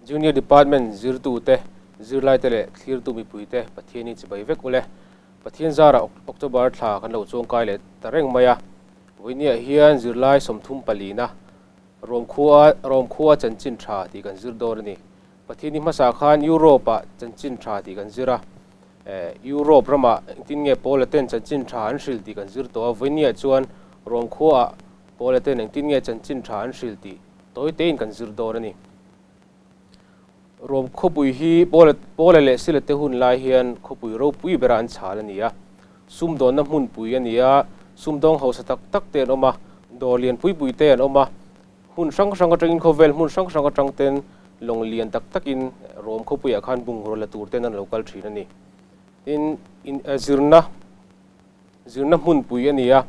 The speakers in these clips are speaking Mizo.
Junior Department zirtute, zirlaite leh thlirtu mipuite Pathian hi chibai vek ule. Pathian zarah October thla kan lo chuangkai leh ta reng mai a. Vawinia hian zirlai 30 palina Rawmkhua Rawmkhua chanchin tha tih kan zir dawn a ni. Pathian hi hmasa khan Europe-ah chanchin tha tih kan zir a. Europe ramah engtin nge Paula ten chanchin tha an hril tih kan zir tawh a. Vawinia chuan Rawmkhuaah Paula ten engtin nge chanchin tha an hril tih tawi tein kan zir dawn a ni. Rom khawpui hi Paula leh Sila te hun lai hian khawpui ropui bera an chhal a ni a. Sumdawnna hmunpui a ni a, sumdawng hausa tak tak te an awm a, dawr lian pui pui te an awm a. Hmun hrang hrang atangin khawvel hmun hrang hrang atang ten lawng lian tak takin Rom khawpuiah khan bungraw la tur ten an lo kal thin a ni. Tin, zirna zirna hmunpui a ni a.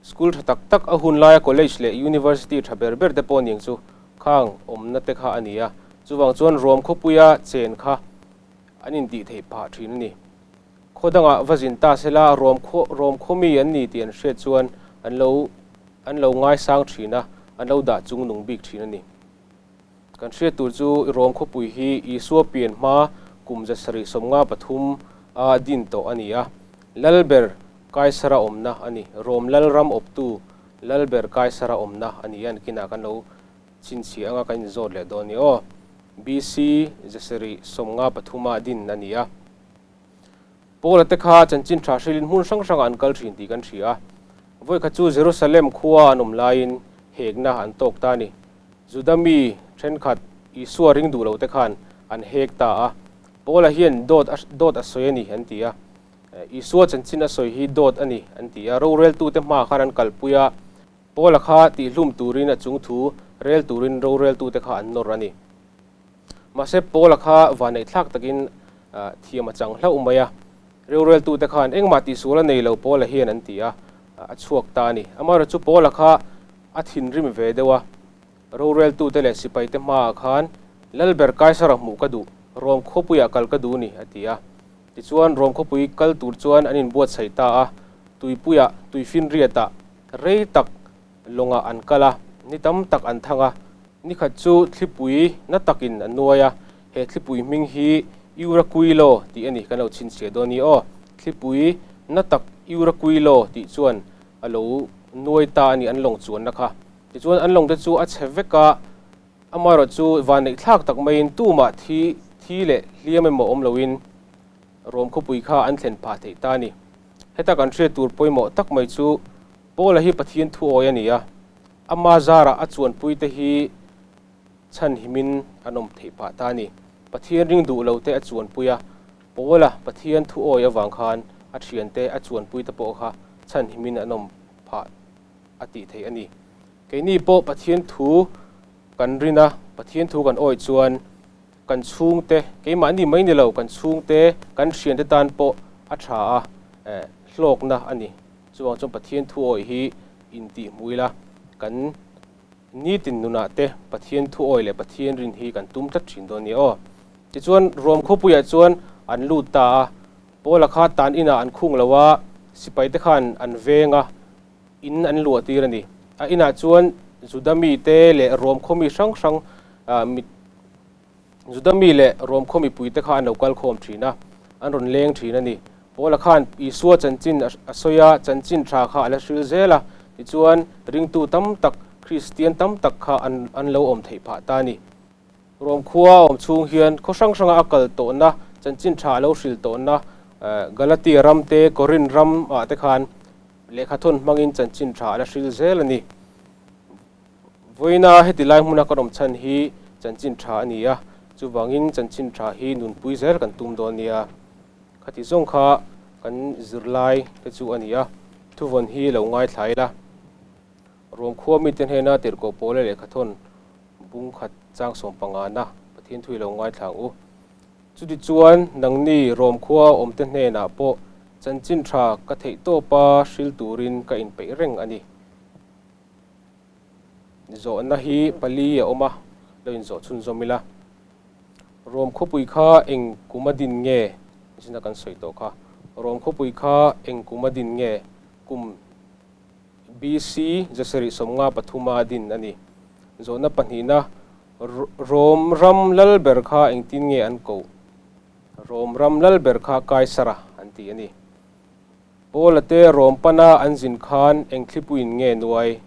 School tha tak tak a hun laia college leh university tha ber ber te pawh ning chu khang awmna te kha a ni a, chuvang chuan Rom khawpuia chen kha an intih theih phah thin a ni. Khaw dangah va zin ta sela Rom khaw Rom khaw mi an ni tih an hriat chuan an lo an lo ngaisang thin a, an lo dah chung nung bik thin a ni. Kan hriat tur chu Rom khawpui hi Isua pian hma kum 753 a din tawh a ni a. Lalber Kaisara awmna a ni. Rom lalram awptu Lalber Kaisara awmna a ni a, nakinah kan lo chhinchhiah anga kan inzawt leh dawn a ni aw. BC 753 a din a ni a. Paula te kha chanchin tha hrilhin hmun hrang hrangah an kal thin tih kan hria a. Vawikhat chu Jerusalem khua an awm laiin hekna an tawk ta a ni. Juda mi thenkhat Isua ring duh lo te khan an hek ta a. Paula hian dawt dawt a sawi a ni an ti a. Isua chanchin a sawi hi dawt a ni an ti a. Roreltute hmaah khan an kalpui a. Paula kha tihlum turin a chung thu rel turin roreltute kha an nawr a ni. Mahse Paula kha vanneih thlak takin thiam a chang hlauh mai a. Roreltute khan engmah tihsual a nei lo Paula hian an ti a, a chhuak ta a ni. Amaherawhchu Paula kha a thinrim ve deuh a, roreltute leh sipaite hmaah khan Lalber Kaisara hmuh ka duh, Rom khawpuiah kal ka duh ni, a ti a. Tichuan Rom khawpui kal tur chuan an inbuatsaih ta a, tuipuiah, tuifinriatah rei tak lawngah an kal a, ni tam tak an thang a. Ni khat chu thlipui na takin a nuai a, he thlipui hming hi Euraquilo tih a ni, kan lo chhinchhiah dawn ni aw. Thlipui na tak Euraquilo tih chuan a lo nuai ta a ni an lawng chuanna kha. Tichuan an lawng te chu a chhe vek a, amaherawh chu vanneih thlak tak maiin tumah thi thi leh hliam emaw awm loin Rom khawpui kha an thlen phah theih ta a ni. Heta kan hriat tur pawimawh tak mai chu Paula hi Pathian thuawi a ni a, ama zarah a chuanpuite hi chhanhimin an awm theih phah ta a ni. Pathian ring duh lo te a chuanpui a, Paula Pathian thuawi avang khan a thiante a chuanpuite pawh kha chhanhimin an awm phah a tih theih a ni. Keini pawh Pathian thu kan rin a, Pathian thu kan awi chuan kan chhungte, keimahni mai ni lo, kan chhungte, kan thiante tan pawh a tha a, hlawkna a ni. Chuvang chuan Pathian thu awi hi intih hmuh ila, kan nitin nunah te Pathian thu awi leh Pathian rin hi kan tum tlat thin dawn a ni aw. Tichuan Rom khawpuiah chuan an lut ta a, Paula kha tan inah an khung lo a, sipaite khan an veng a, in an luah tir a ni. A inah chuan Juda mite leh Rom khaw mi hrang hrang Juda mi leh Rom khaw mipuite kha an lo kal khawm thin a, an rawn leng thin a ni. Paula khan Isua chanchin a sawi a, chanchin tha kha a la hril zel a, tichuan ringtu tam tak, Kristian tam tak kha an lo awm theih phah ta a ni. Rom khua a awm chhung hian khaw hrang hranga a kal tawhna, chanchin tha a lo hril tawhna Galatia ram te, Korinth ram ah te khan lehkhathawn hmangin chanchin tha a la hril zel a ni. Vawiina heti lai hmuna kan awm chhan hi chanchin tha a ni a, chuvangin chanchin tha hi nunpui zel kan tum dawn nia. Khati zawng kha kan zirlai te chu a ni a, thuvawn hi lo ngaithla ila. Rom khua mite hnena tirhkoh pawla lehkhathawn bung khat chang 15na Pathian thu i lo ngaithla ang u. Chutichuan nangni Rom khua awmte hnenah pawh chanchin tha ka theih tawpa hril turin ka inpeih reng a ni. Zawhna hi pali a awm a, lo inzawh chhunzawm ila. Rom khawpui kha eng kum a din nge? Zina kan sawi tawh kha. Rom khawpui kha eng kum a din nge? Kum BC 753 a din a ni. Zawhna pahnihna. Rom ram lal ber kha engtin nge an koh? Rom ram lal ber kha Kaisara an ti a ni. Paula te Rom pana an zin khan eng thlipuiin nge nuai?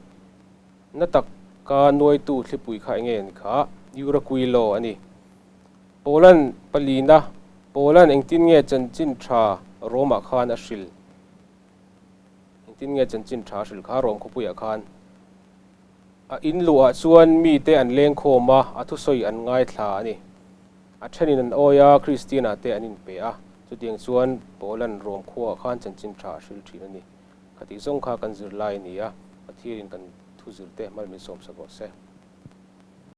Na taka nuaitu thlipui kha enge ni kha? Euraquilo a ni. Paulan palina, Paulan engtin nge chanchin tha Romah khan a hril? Engtin nge chanchin tha a hril kha Rom khawpuiah khan? A in luhah chuan mite an leng khawm a, a thusawi an ngaithla a ni. A thenin an awi a, Kristianah te an inpe a. Chutiang chuan Paulan Rom khuaah khan chanchin tha a hril thin a ni. Khatih zawng kha kan zirlai a ni a, Pathianin kan thu zirte hmal min sawmsak rawh se.